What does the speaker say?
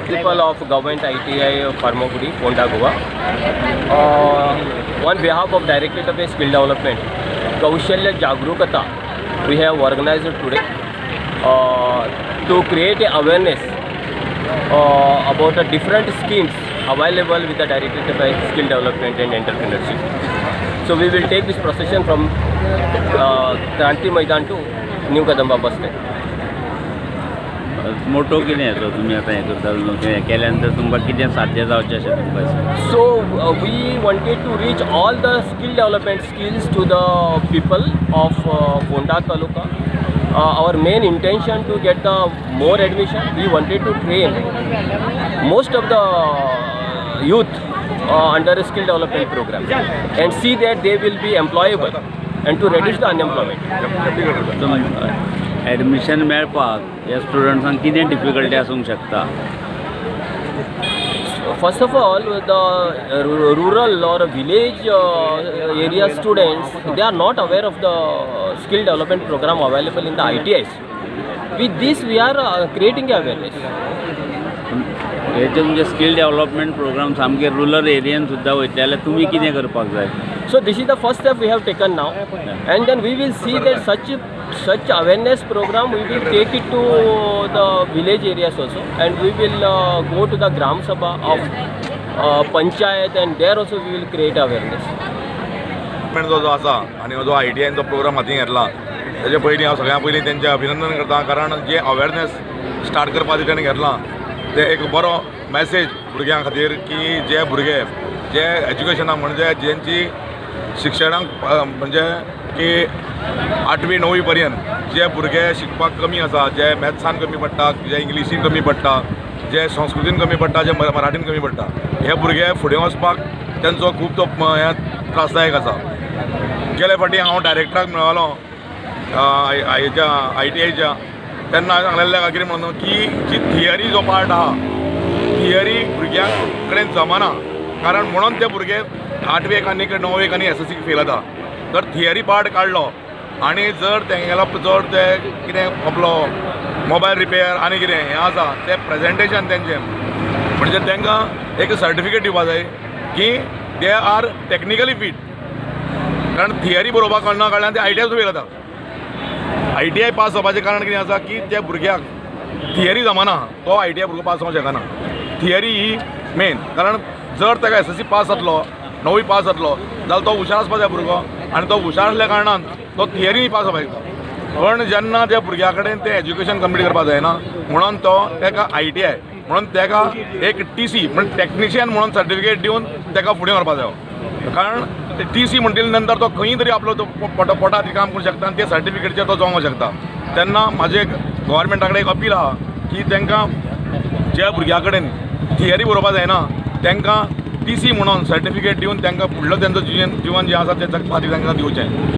Principal of Government ITI Farmagudi, Ponda, Goa. On behalf of Directorate of Skill Development, Kaushalya Jagrukata, we have organized today to create a awareness about the different schemes available with the Directorate of Skill Development and Entrepreneurship. So we will take this procession from Kranti Maidan to New Kadamba bus stand. मोटो कितें येतो तुमी आतां हें करता हें केल्या नंतर तुमकां कितें साध्य जावचें अशें तुमकां दिसता? So we wanted to reach all the skill development skills to the people of Ponda Taluka. Our main intention to get the more admission, we wanted to train most of the youth under a skill development program and see that they will be employable and to reduce the unemployment. Admission मेळपाक ह्या स्टुडंट्सांक कितें difficulty आसूंक शकता? First of all, the rural or village area students, they are not aware of the skill development program available in the ITIs. With this, we are creating awareness. हे जे तुमचे skill development programme सामके rural Ariane सुद्दां वयतले जाल्यार तुमी कितें करपाक जाय? So this is the first step we have taken now, and then we will see that such awareness program we will take it to the village areas also, and we will go to the Gram Sabha of Panchayat, and there also we will create awareness. जो जो आसा आनी जो I T आयन जो programme हातीन घेतला तेजे पयलीं हांव सगळ्यां पयलीं तेंचें अभिनंदन करता, कारण जे अवेरनेस स्टार्ट करपा खातीर तेणें घेतलां तें एक बरो मॅसेज भुरग्यां खातीर की जे भुरगे जे एज्युकेशनाक म्हणजे जेंची शिक्षणाक म्हणजे की 8वी 9वी पर्यंत जे भुरगे शिकपाक कमी आसा, जे मॅथ्सान कमी पडटा, जे इंग्लिशीन कमी पडटा, जे संस्कृतीन कमी पडटा, जे मराठीन कमी पडटा, हे भुरगे फुडें वचपाक तेंचो खूब तो हें त्रासदायक आसा. गेले फावटी हांव डायरेक्टराक मेळ्ळो हेच्या I T आयच्या, तेन्ना हांवें सांगलेलें ताका कितें म्हणून की जी थियरी जो पार्ट आहा थियरी भुरग्यां कडेन जमाना, कारण म्हणून ते भुरगे 8वेक आनी 9वेक आनी एस एस सीक फेल जाता. जर थियरी पार्ट काडलो आनी जर तेंगेलो जर ते कितें आपलो मोबायल रिपेर आनी कितें हें आसा तें प्रेजेंटेशन तेंचें म्हणजे तांकां एक सर्टिफिकेट दिवपा जाय की they are technically feet, कारण थियरी बरोवपाक कळना कारणान ते I T I fail जाता. I T I pass जावपाचें कारण कितें आसा की त्या भुरग्याक थियरी जमाना, तो I T I भुरगो पास जावंक शकना. थियरी ही मेन, कारण जर ताका एस एस सी पास जातलो, 9वी पास जातलो जाल्यार तो हुशार आसपा जाय भुरगो, आनी तो हुशार आसल्या कारणान तो थियरी पास जावपाक शकता. पण जेन्ना त्या भुरग्या कडेन तें एज्युकेशन कंप्लीट करपाक जायना म्हणून तो ताका I T I म्हणून ताका एक टी सी म्हणजे टॅक्निशियन म्हणून सर्टिफिकेट दिवन ताका फुडें व्हरपाक जायो, कारण टी सी म्हणटले नंतर तो खंय तरी आपलो तो पोटा खातीर काम करूंक शकता आनी ते सर्टिफिकेटचेर तो जगोंक शकता. तेन्ना म्हाजें एक गव्हर्मेंटा कडेन एक अपील आहा की तांकां ज्या भुरग्यां कडेन थियरी बरोवपाक जायना तांकां टी सी म्हणून सर्टिफिकेट दिवन तांकां फुडलो तेंचो जिवन जें आसा तें जगपा खातीर तांकां दिवचें.